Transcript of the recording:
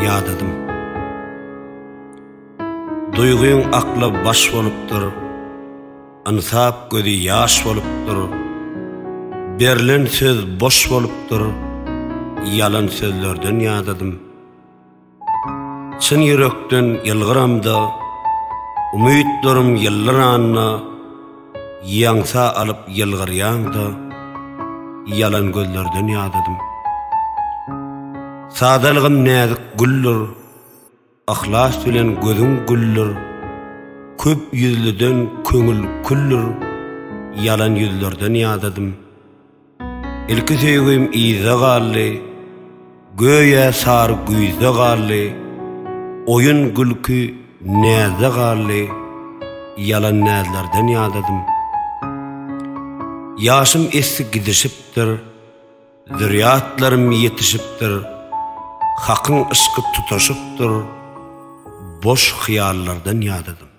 ýadadym. Duýgyň akla baş bolupdyr, Ynsap gözi ýaş bolupdyr, Berlen söz boş bolupdyr, Ýalan sözlerden ýadadym. Çyn ýürekden ýylgyramda, Umytlarym ýyldyranda, Ýaňsa alyp ýylgyrýaňda, Ýalan gözlerden ýadadym. Sadalygym näzik güldür, Yhlas bilen gözüň güldür, Köp ýüzlüden köňül küldür, Ýalan ýüzlerden ýadadym. Ilki söýgim yzda galdy, Göýä sary güýzde galdy, Oýun gülki näzde galdy, Ýalan näzlerden ýadadym. Ýaşym essi gidişipdir, Zürýatlarym ýetişipdir, Hakyň yşky tutaşypdyr, Boş hyýallardan ýadadym.